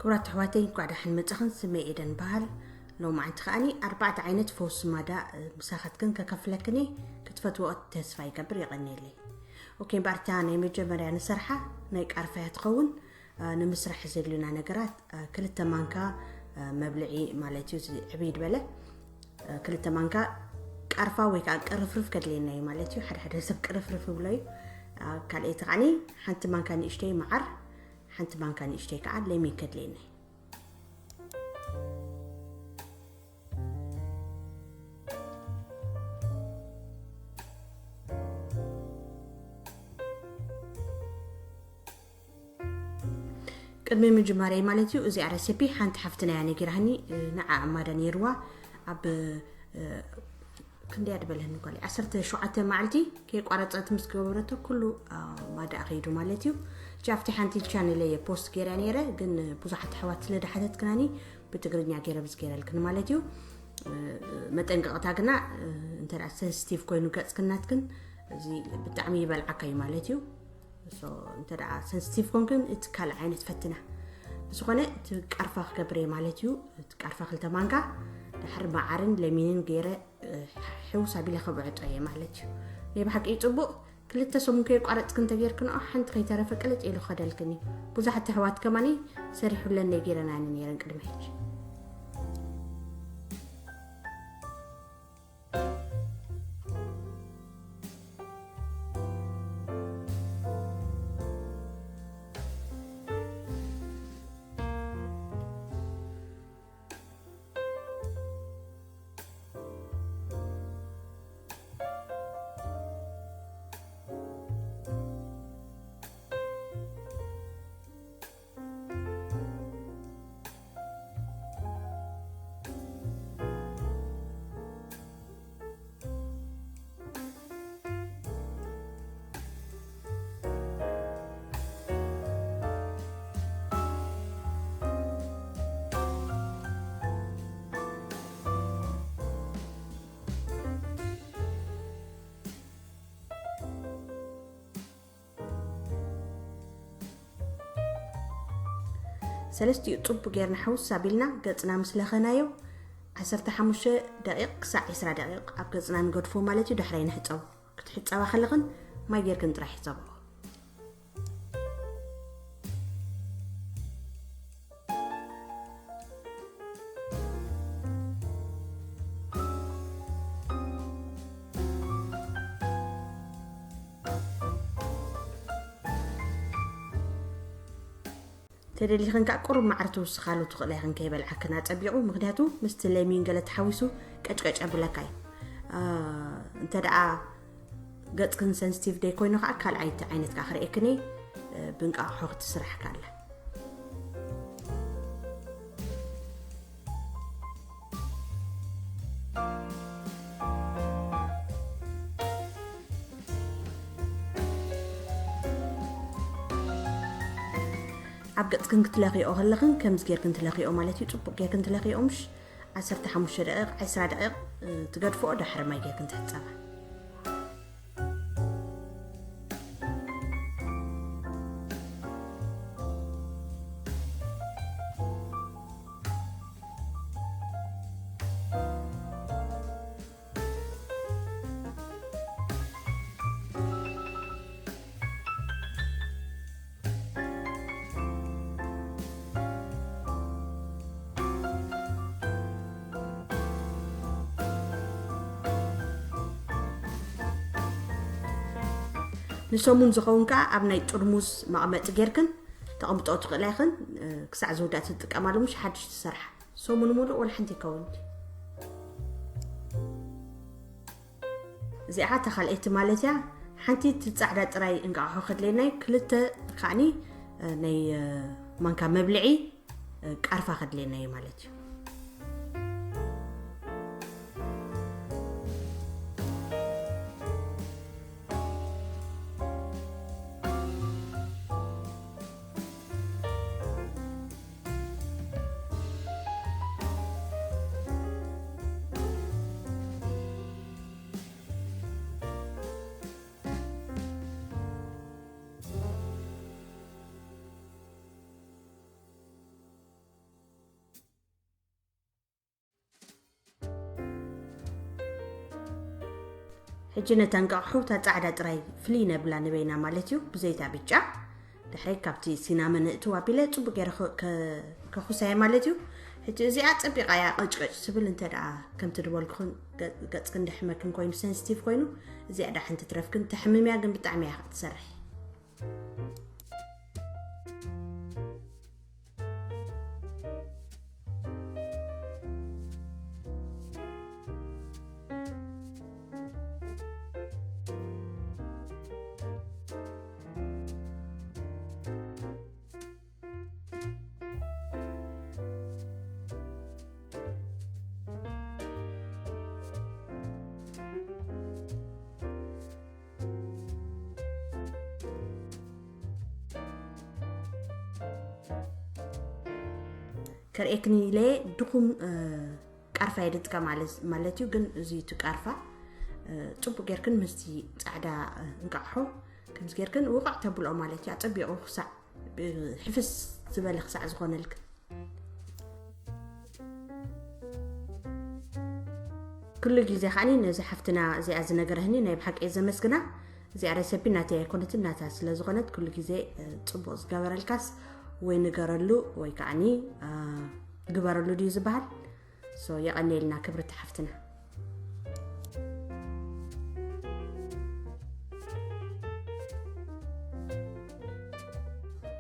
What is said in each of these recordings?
ክቡራት ኣሕዋተይ፣ እንኳዕ ደሓን መጻኽን። ስመይ ኤደን በሃል። ሎማዓንቲ ከኣኒ ኣርባዕተ ዓይነት ፈውሲ ማዳ፣ እ፣ ምሳኻትክን ከካፍለክን እየ። ክትፈትወኦ ተስፋ ይገብር። የቐንየለይ። ኦኬ፣ እምበኣር እታ ናይ መጀመርያ ንሰርሓ ናይ ቃርፋ እያ ትኸውን። እ፣ ንምስራሕ ዘድልዩና ነገራት፣ እ፣ ክልተ ማንካ፣ እ፣ መብልዒ ማለት እዩ፣ እዚ ዕብይ ዝበለ፣ እ፣ ክልተ ማንካ ቃርፋ ወይ ከዓ ቅርፍርፍ ከድልየና እዩ ማለት እዩ። ሓደ ሓደ ሰብ ቅርፍርፍ ይብሎ እዩ። እ፣ ካልኣይቲ ከዓኒ ሓንቲ ማንካ ንእሽተይ መዓር፣ ሓንቲ ማንካ ንእሽተይ ከዓ ለሚን ከድልየና እዩ። ቅድሚ ምጅማረይ ማለት እዩ፣ እዚኣ ረሲፒ ሓንቲ ሓፍትና እያ ነጊራኒ፣ እ፣ ንዓ እማዳ ነይርዋ ኣብ፣ እ፣ ክንደያ ድበለኒ ጓል፣ ዓሰርተ ሸውዓተ መዓልቲ ከይቋረጸት ምስ ገበረቶ ኩሉ፣ እ፣ ማዳ ከይዱ ማለት እዩ። እቺ ኣብቲ ሓንቲ ቻነል እየ ፖስት ገይረ ነይረ፣ ግን ብዙሓት ኣሕዋት ስለ ድሓተትክናኒ ብትግርኛ ገይረ ብዝ ገይረልክን ማለት እዩ። እ፣ መጠንቀቕታ ግና፣ እ፣ እንተ ደኣ ሰንሲቲቭ ኮይኑ ገጽክን ናትክን፣ እዚ ብጣዕሚ ይበልዓካ እዩ ማለት እዩ። ሶ፣ እንተ ደኣ ሰንሲቲቭ ኮንክን፣ እቲ ካልእ ዓይነት ፈትና። ብዝኾነ፣ እቲ ቃርፋ ክገብር እየ ማለት እዩ። እቲ ቃርፋ ክልተ ማንካ፣ ድሕሪ መዓርን ለሚንን ገይረ፣ እ፣ ሕውስ ኣቢለ ከብዕጦ እየ ማለት እዩ። ናይ ብሓቂ እዩ ጽቡቕ። ክልተ ሰሙን ከየቋረጽክን እንተጌርክንኦ፣ ሓንቲ ከይተረፈ ቅልጥ ኢሉ ክኸደልክን እዩ። ብዙሓት ኣሕዋት ከማኒ ሰሪሑለን ነጊረናኒ ነይረን ቅድሚ ሕጂ። ሰለስቲኡ ጽቡቅ ጌርና ሕውስ ኣቢልና ገጽና ምስ ለኸናዮ፣ ዓሰርተ ሓሙሽተ ደቂቕ ክሳዕ ዕስራ ደቂቕ ኣብ ገጽና ንገድፎ ማለት እዩ። ዳሕራይ ንሕጸቦ። ክትሕጸባ ከለኽን ማይ ጌርክን ጥራሕ ሕጸብኦ። ተደሊኽን ከዓ ቁሩብ መዓር ትውስኻሉ ትኽእላ ኢኽን፣ ከይበልዓክን ኣጸቢቑ። ምኽንያቱ ምስቲ ለሚን ገለ ተሓዊሱ ቀጭቀጭ ኣብለካ እዩ። አ፣ እንተ ደኣ ገጽክን ሰንሲቲቭ ደይ ኮይኑ ከዓ ካልኣይቲ ዓይነት ከዓ ክርእየክን እየ፣ እ፣ ብእንቃቑሖ ክትስራሕ ከኣላ። ኣብ ገጽክን ክትለኽይኦ ከለኽን ከምዚ ጌርክን ትለኽይኦ ማለት እዩ። ጽቡቕ ጌርክን ትለኽይኦ፣ ምሽ ዓሰርተ ሓሙሽተ ደቂቕ፣ ዕስራ ደቂቕ፣ እ፣ ትገድፍኦ፣ ድሕሪ ማይ ጌርክን ትሕጸባ። ንሰሙን ዝኸውን ከኣ ኣብ ናይ ጥርሙዝ መቐመጢ ጌርክን ተቐምጦ ትኽእላ ኢኽን፣ እ፣ ክሳዕ ዝውዳእ ትጥቀማሉ፣ ምሽ ሓድሽ ትሰርሓ። ሰሙን ሙሉእ ወላ ሓንቲ ይከውን። እዚኣ እታ ካልኣይቲ ማለት እያ። ሓንቲ እቲ ጻዕዳ ጥራይ እንቃቑሖ ከድልየና እዩ። ክልተ ከዓኒ፣ እ፣ ናይ፣ እ፣ ማንካ መብልዒ፣ እ፣ ቃርፋ ከድልየና እዩ ማለት እዩ። ሕጂ ነታ እንቃቑሑ እታ ጻዕዳ ጥራይ ፍልይ ነብላ ንበይና ማለት እዩ፣ ብዘይታ ብጫ። ድሕሪ ካብቲ ሲናመን እእትው ኣቢለ ጽቡቕ ገይረ ከ-፣ ከ-፣ ከኹሳየ ማለት እዩ። ሕጂ እዚኣ ጸቢቓ እያ ቀጭቀጭ ትብል፣ እንተ ደኣ ከምቲ ዝበልኩኽን ገ-፣ ገጽክን ድሕመክን ኮይኑ፣ ሴንሲቲቭ ኮይኑ፣ እዚኣ ደሓን ትትረፍክን፣ ተሕምምያ ግን ብጣዕሚ እያ ትሰርሕ። ከርእየክኒ ኢለ ድኹም፣ እ፣ ቃርፋ እየ ድጥቀም ማለት፣ ማለት እዩ። ግን እዚ እቲ ቃርፋ፣ እ፣ ጽቡቕ ጌርክን ምስቲ ጻዕዳ፣ እ፣ እንቃቑሖ ከምዚ ጌርክን ውቕዕ ተብልኦ ማለት እዩ። ኣጸቢቑ ክሳዕ፣ እ፣ ሕፍስ ዝበለ ክሳዕ ዝኾነልክ። ኩሉ ግዜ ከዓኒ ነዚ ሓፍትና እዚኣ ዝነገረህኒ ናይ ብሓቂ እየ ዘመስግና። እዚኣ ረሰፒ ናተይ ኣይኮነትን፣ ናታ ስለ ዝኾነት ኩሉ ግዜ፣ እ፣ ጽቡቕ ዝገበረልካስ ወይ ንገረሉ ወይ ከዓኒ፣ እ፣ ግበረሉ ድዩ ዝበሃል? ሶ የቐንየልና ክብርቲ ሓፍትና።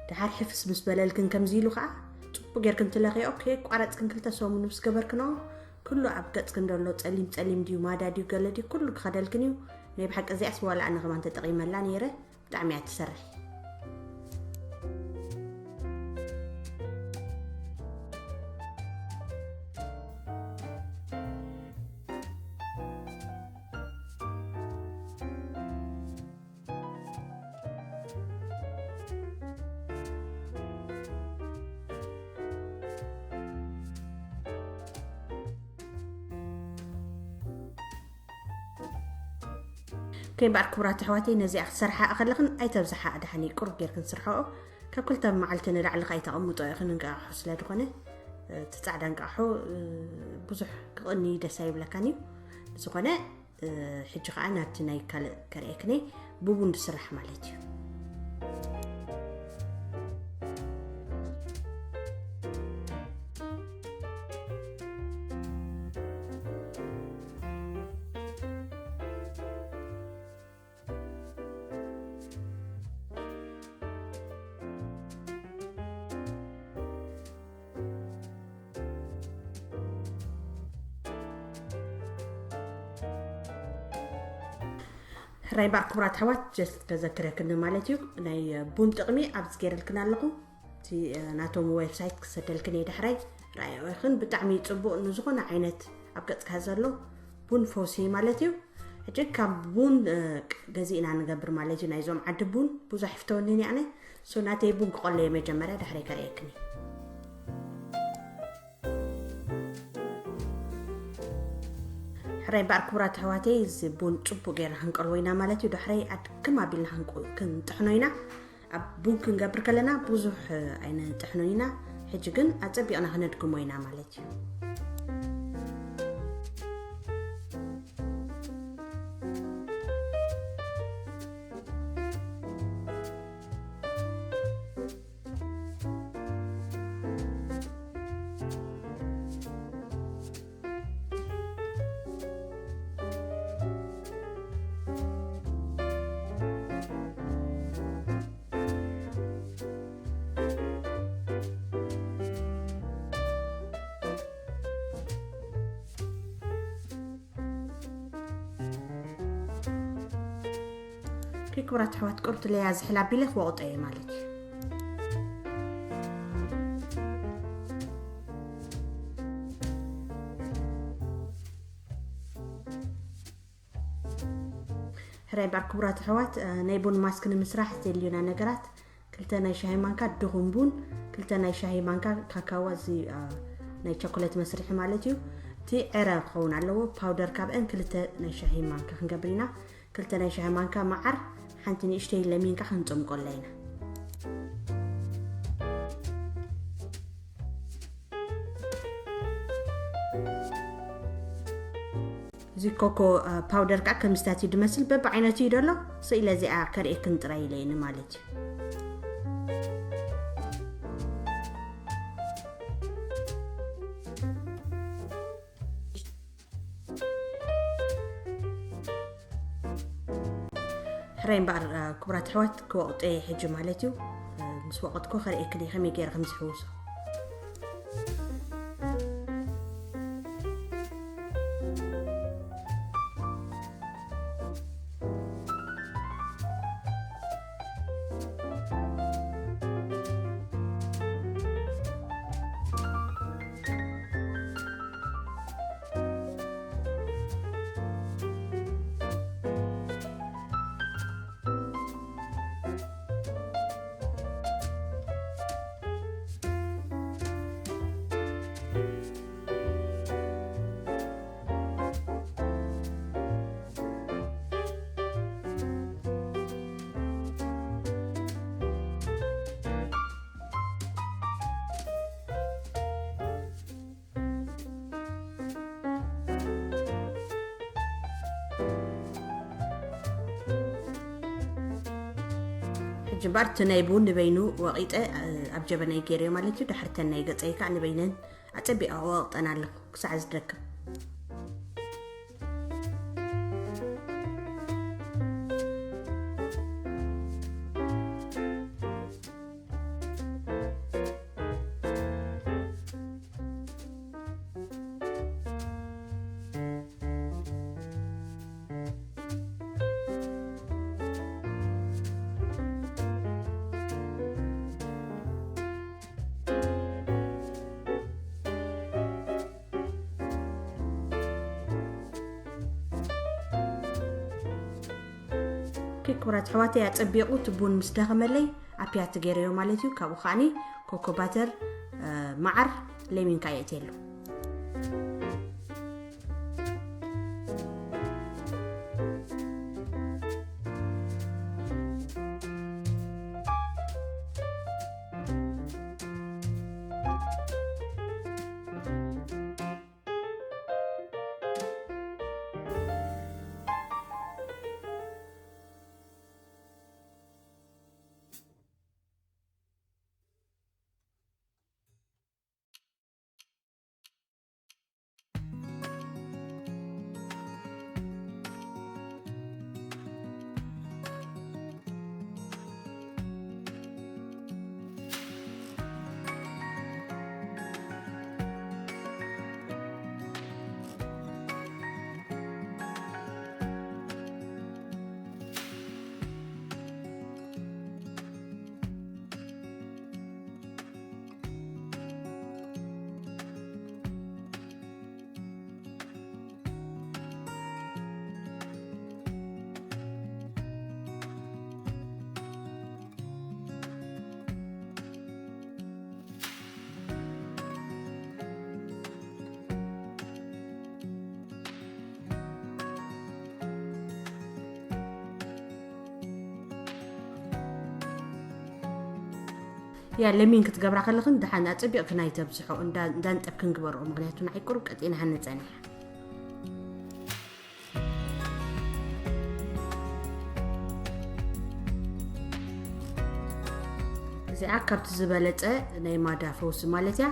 ድሓር ሕፍስ ምስ በለልክን ከምዚ ኢሉ ከኣ ጽቡቕ ጌርክን ትለኽዮ። ኦኬ፣ ቋረጽክን ክልተ ሰሙን ምስ ገበርክንኦ፣ ኩሉ ኣብ ገጽክን ዘሎ ጸሊም ጸሊም ድዩ፣ ማዳ ድዩ፣ ገለ ድዩ፣ ኩሉ ክኸደልክን እዩ። ናይ ብሓቂ እዚኣስ ዋላ ኣነ ከማን ተጠቒመላ ነይረ። ብጣዕሚ እያ ትሰርሕ። ከይምበኣር ክቡራት ኣሕዋተይ፣ ነዚኣ ክትሰርሓ ከለኽን ኣይተብዝሓ፣ ደሓን እዩ፣ ቁሩብ ጌርክን ስርሐኦ። ካብ ክልተ መዓልቲ ንላዕሊ ከይተቐምጦ ኢኽን፣ እንቃቑሖ ስለ ዝኾነ፣ እቲ ጻዕዳ እንቃቑሖ፣ እ፣ ብዙሕ ክቕኒ ደስ ኣይብለካን እዩ። ብዝኾነ፣ እ፣ ሕጂ ኸኣ ናብቲ ናይ ካልእ ከርእየክን እየ፣ ብቡን ዝስራሕ ማለት እዩ። ሕራይ እምበኣር ክቡራት ኣሕዋት፣ ጀስት ከዘክረክኒ ማለት እዩ፣ ናይ ቡን ጥቕሚ ኣብዚ ገይረልክን ኣለኹ። እቲ፣ እ፣ ናቶም ዌብሳይት ክሰደልክን እየ ዳሕራይ። ረኣዮ ኢኽን፣ ብጣዕሚ ጽቡቕ ንዝኾነ ዓይነት ኣብ ገጽካ ዘሎ ቡን ፈውሲ ማለት እዩ። ሕጂ ካብ ቡን፣ እ፣ ገዚእና ንገብር ማለት እዩ። ናይዞም ዓዲ ቡን ብዙሕ ይፍተወኒ እየ ኣነ። ሶ ናተይ ቡን ክቆለየ መጀመርያ፣ ዳሕራይ ከርእየክን እየ። ሕራይ እምበኣር ክቡራት ኣሕዋተይ፣ እዚ ቡን ጽቡቕ ጌርና ክንቀልዎ ኢና ማለት እዩ። ዳሕራይ ኣድክም ኣቢልና ክንቁ-፣ ክንጥሕኖ ኢና። ኣብ ቡን ክንገብር ከለና ብዙሕ ኣይንጥሕኖ ኢና። ሕጂ ግን ኣጸቢቕና ክነድክሞ ኢና ማለት እዩ። ክቡራት ኣሕዋት፣ ቁርጥለያ ዝሕል ኣቢለ ክወቕጦ እየ ማለት እዩ። ሕራይ እምበኣር ክቡራት ኣሕዋት፣ እ፣ ናይ ቡን ማስክ ንምስራሕ ዘድልዩና ነገራት፣ ክልተ ናይ ሻሂ ማንካ ድኹም ቡን፣ ክልተ ናይ ሻሂ ማንካ ካካዋ፣ እዚ፣ እ፣ ናይ ቸኮሌት መስርሒ ማለት እዩ። እቲ ዕረ ክኸውን ኣለዎ፣ ፓውደር ካብአን ክልተ ናይ ሻሂ ማንካ ክንገብር ኢና። ክልተ ናይ ሻሂ ማንካ መዓር፣ ሓንቲ ንእሽተይ ለሚን ከኣ ክንጽምቆላ ኢና። እዚ ኮኮ ፓውደር ከዓ ከምስታት እዩ ድመስል። በብዓይነቱ እዩ ደሎ። ስኢለ እዚኣ ከርእየክን ጥራይ ኢለይኒ ማለት እዩ። ሕራይ እምበኣር፣ ክቡራት ኣሕዋት፣ ክወቕጦ እየ ሕጂ ማለት እዩ። ምስ ወቐጥኩ ከርእየክን እየ ከመይ ገይረ ከም ዝሕውሶ። ሕጂ እምበኣር እቲ ናይ ቡን ንበይኑ ወቒጠ ኣብ ጀበናይ ገይረዮ ማለት እዩ። ድሕርተን ናይ ገፀይ ከዓ ንበይነን ኣፀቢቐ ወቕጠን ኣለኹ ክሳዕ ዝደክም። ክቡራት ኣሕዋተይ፣ ኣጸቢቑ እቲ ቡን ምስ ደኸመለይ ኣብ ፒያቲ ገይረዮ ማለት እዩ። ካብኡ ከዓኒ ኮኮ ባተር፣ መዓር፣ ለሚን ከኣ የእትየሉ። ያ ለሚን ክትገብራ ከለኽን ደሓን ኣጸቢቕክን ኣይተብዝሖ፣ እንዳ-፣ እንዳንጠብክን ግበርኦ፣ ምኽንያቱ ንዓይ ቁሩብ ቀጢና ሃነ ጸኒሓ። እዚኣ ካብቲ ዝበለጸ ናይ ማዳ ፈውሲ ማለት እያ።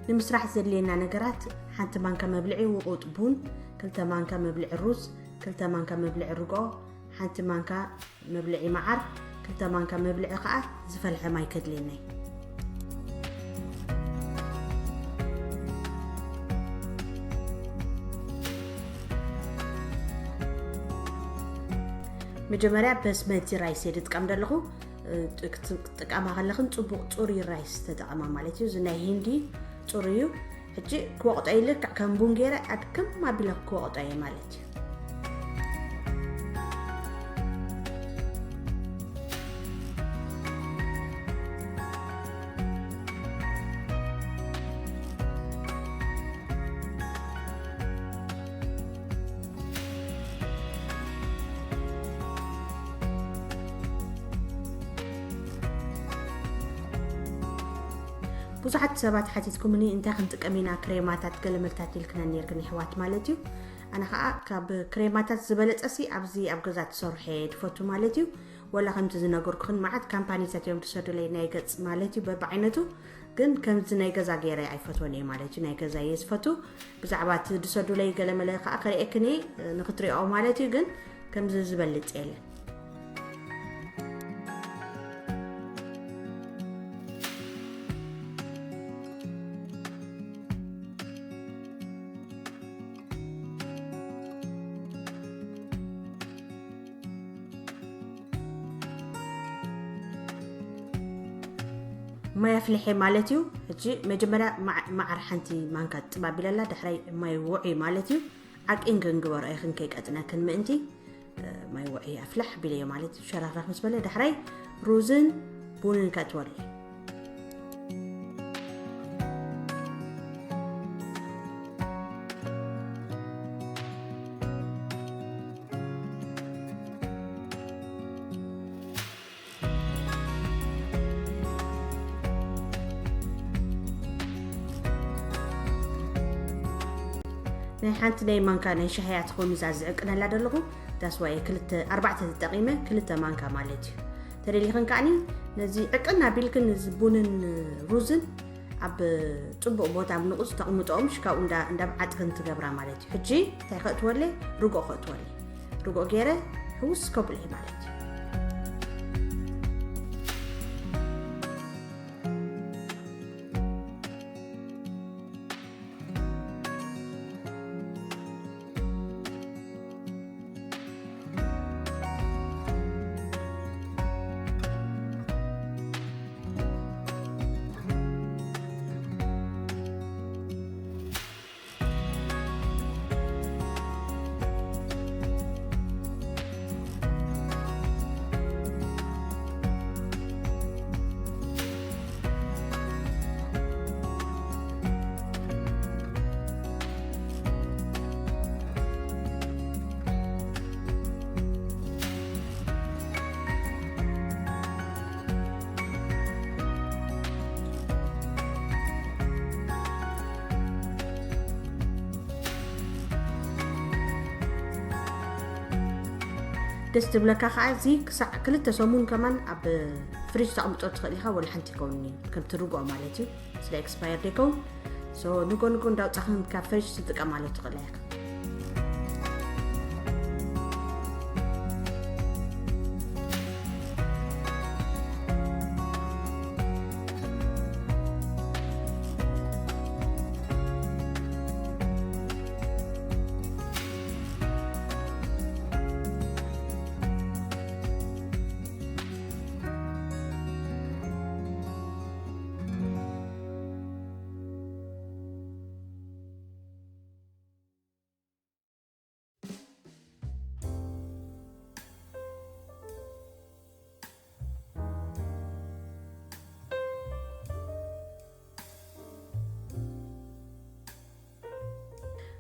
ንምስራሕ ዘድልየና ነገራት፣ ሓንቲ ማንካ መብልዒ ውቑጥ ቡን፣ ክልተ ማንካ መብልዒ ሩዝ፣ ክልተ ማንካ መብልዒ ርግኦ፣ ሓንቲ ማንካ መብልዒ መዓር፣ ክልተ ማንካ መብልዒ ከኣ ዝፈልሐ ማይ ከድልየና እዩ። መጀመርያ በስመቲ ራይስ እየ ዝጥቀም ዘለኹ። እ፣ ጥ-፣ ክት-፣ ክትጥቀማ ከለኽን ጽቡቕ ጽሩይ ራይስ ተጠቐማ ማለት እዩ። እዚ ናይ ሂንዲ ጽሩይ እዩ። ሕጂ ክወቕጦ ኢለ ልክዕ ከም ቡን ገይረ ኣድክም ኣቢለ ክወቕጦ እየ ማለት እዩ። ብዙሓት ሰባት ሓቲትኩምኒ እንታይ ክንጥቀም ኢና ክሬማታት ገለመልታት ኢልክነን ነርክን ይሕዋት ማለት እዩ። ኣነ ከዓ ካብ ክሬማታት ዝበለፀሲ ኣብዚ ኣብ ገዛ ትሰርሑ እየ ድፈቱ ማለት እዩ። ወላ ከምቲ ዝነገርኩኽን መዓት ካምፓኒታት እዮም ድሰዱለይ ናይ ገፅ ማለት እዩ በብዓይነቱ። ግን ከምዚ ናይ ገዛ ገይረ ኣይፈትወን እየ ማለት እዩ። ናይ ገዛ እየ ዝፈቱ። ብዛዕባ እቲ ድሰዱለይ ገለመለ ከዓ ከርእየክን እየ ንክትሪኦ ማለት እዩ። ግን ከምዚ ዝበልፅ የለን። ማይ ኣፍልሐ ማለት እዩ። ሕጂ መጀመርያ ማዕ- ማዓር ሓንቲ ማንካ ጥብ ኣቢለላ፣ ዳሕራይ ማይ ውዑይ ማለት እዩ። ዓቂን ክንግበሮ ኢኽን ከይቀጥነክን ምእንቲ፣ እ፣ ማይ ውዑይ ኣፍላሕ ኣቢለዮ ማለት እዩ። ሸራኽራኽ ምስ በለ ዳሕራይ ሩዝን ቡንን ከእትወሉ። ናይ ሓንቲ ናይ ማንካ ናይ ሻሂ እያ ትኸውን እዛ ዝዕቅነላ ዘለኹ። ዳስዋይ ክልተ ኣርባዕተ ተጠቒመ ክልተ ማንካ ማለት እዩ። ተደሊኽን ከዓኒ ነዚ ዕቅን ኣቢልክን እዚ ቡንን ሩዝን ኣብ ፅቡቕ ቦታ ኣብ ንቑፅ ተቕምጦኦም ሽካብኡ እንዳ እንዳብዓጥክን ትገብራ ማለት እዩ። ሕጂ እንታይ ከእትወለይ? ርጎ ከእትወለይ። ርጎ ገይረ ሕውስ ከብሎ እየ ማለት እዩ። ደስ ትብለካ ከዓ እዚ ክሳዕ ክልተ ሰሙን ከማን ኣብ ፍሪጅ ተቕምጦ ትኽእል ኢኻ። ወላ ሓንቲ ይከውንኒ ከምቲ ርግኦ ማለት እዩ። ስለ ኤክስፓየር ደይከውን ሶ ንጎ ንጎ እንዳውፃኽን ካብ ፍሪጅ ትጥቀማሉ ትኽእላ ኢኻ።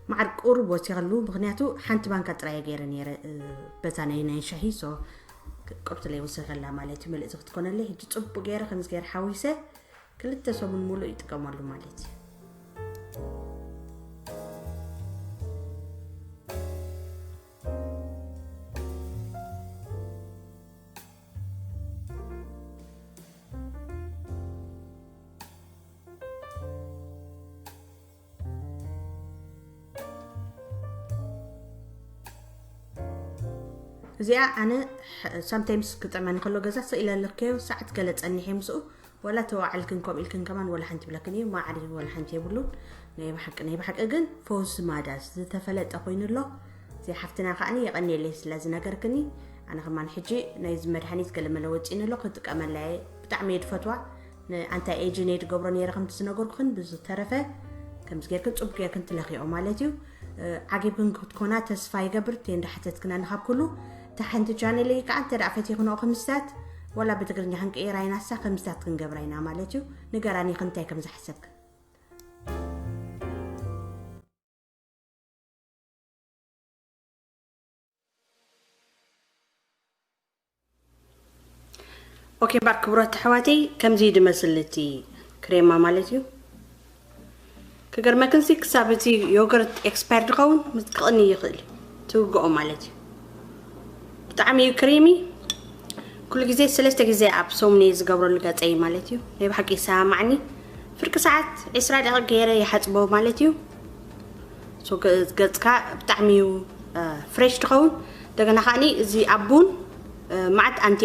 መዓር ቁሩብ ወሲኸሉ፣ ምኽንያቱ ሓንቲ ማንካ ጥራይ ገይረ ነይረ፣ እ፣ በታ ናይ፣ ናይ ሻሂ፣ ሶ፣ ቁርትለይ ወሲኸላ ማለት እዩ፣ ምልእቲ ክትኮነለይ። ሕጂ ጽቡቕ ገይረ፣ ከምዚ ገይረ ሓዊሰ፣ ክልተ ሰሙን ሙሉእ ይጥቀመሉ ማለት እዩ። እዚኣ ኣነ ሕ-፣ ሳምታይምስ ክጥዕመኒ ከሎ ገዛ ስኢለ ኣለክዮ፣ ሰዓት ገለ ጸኒሐ ምስኡ፣ ወላ ተዋዕልክን ከምኡ ኢልክን ከማን ወላ ሓንቲ ይብለክን እዩ፣ ማዕሪ ወላ ሓንቲ የብሉን። ናይ ብሓቂ፣ ናይ ብሓቂ ግን ፈውሲ ማዳስ ዝተፈለጠ ኮይኑ ኣሎ። እዚ ሓፍትና ከዓኒ የቐንየለይ ስለ ዝነገርክኒ። ኣነ ከማን ሕጂ ናይዚ መድሃኒት ገለ መለ ወጺእኒ ኣሎ፣ ክጥቀመላ እየ። ብጣዕሚ እየ ዝፈትዋ። ንኣንታይ ኤጅን እየ ዝገብሮ ነይረ ከምቲ ዝነገርኩኽን። ብዝተረፈ ከምዚ ጌርክን ጽቡቅ ጌርክን ትለኽዮ ማለት እዩ። ዓጊብክን ክትኮና ተስፋ ይገብር። እንተ እንዳሓተትክና ንኻብ ኩሉ፣ እታ ሓንቲ ቻነለይ ከዓ እንተ ደኣ ፈቲኽንኦ ክምስታት፣ ወላ ብትግርኛ ክንቅይራ ኢና፣ እሳ ክምስታት ክንገብራ ኢና ማለት እዩ። ንገራኒ እንታይ ከም ዝሓሰብክን። ኦኬ ባር ክቡራት ኣሕዋተይ፣ ከምዚ ድመስል እቲ ክሬማ ማለት እዩ። ክገርመክንሲ ክሳብ እቲ ዮገርት ኤክስፓየር ድኸውን ክቕኒ ይኽእል እዩ፣ ትውግኦ ማለት እዩ። ብጣዕሚ እዩ ክሬሚ። ኩሉ ግዜ ሰለስተ ግዜ ኣብ ሰሙን እየ ዝገብረሉ ገፀይ ማለት እዩ። ናይ ብሓቂ ይሰማማዕኒ። ፍርቂ ሰዓት ዕስራ ደቂቕ ገይረ ይሓፅቦ ማለት እዩ። So ገ- ገፅካ ብጣዕሚ እዩ ፍሬሽ ትኸውን። እንደገና ከዓኒ እዚ ኣብ ቡን ማዓት ኣንቲ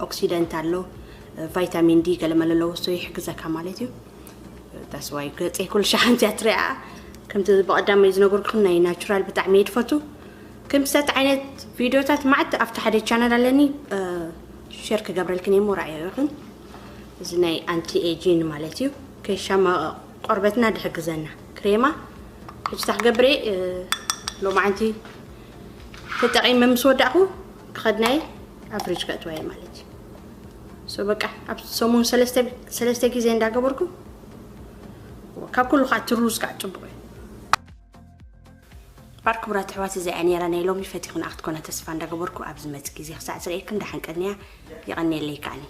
ኦክሲደንት ኣሎ፣ ቫይታሚን ዲ ገለመለ ኣለዎ። So ይሕግዘካ ማለት እዩ። That's why ገፀይ ኩሉ ሻሓንቲ እያ ትሪኣ። ከምቲ ብቐዳማይ ዝነገርኩኽን ናይ ናቹራል ብጣዕሚ እየ ድፈቱ። ከምሰት ዓይነት ቪዲዮታት ማዓት ኣብቲ ሓደ ቻነል ኣለኒ፣ ሸር ክገብረልክን እየ፣ ሞራያ ይኹን። እዚ ናይ ኣንቲ ኤጂን ማለት እዩ። ከይሻማ ቆርበትና ድሕግዘና ክሬማ። ሕጂ እታ ክገብር እየ፣ ሎማዓንቲ ተጠቒመ ምስ ወዳእኹ ክኸድናየ ኣብ ፍሪጅ ከእትዋየ ማለት እዩ። So በቃ ኣብ ሰሙን ሰለስተ ሰለስተ ግዜ እንዳገበርኩ፣ ካብ ኩሉ ከዓ እቲ ሩዝ ከዓ ጽቡቕ እዩ። ባር ክቡራት ኣሕዋት፣ እዚኣ ነይራ ናይ ሎሚ ፈቲኹና ክትኮና ተስፋ እንዳገበርኩ፣ ኣብ ዝመጽእ ግዜ ክሳዕ ዝርእየክን ደሓን ቀንያ። የቐንየለይ ከዓኒ።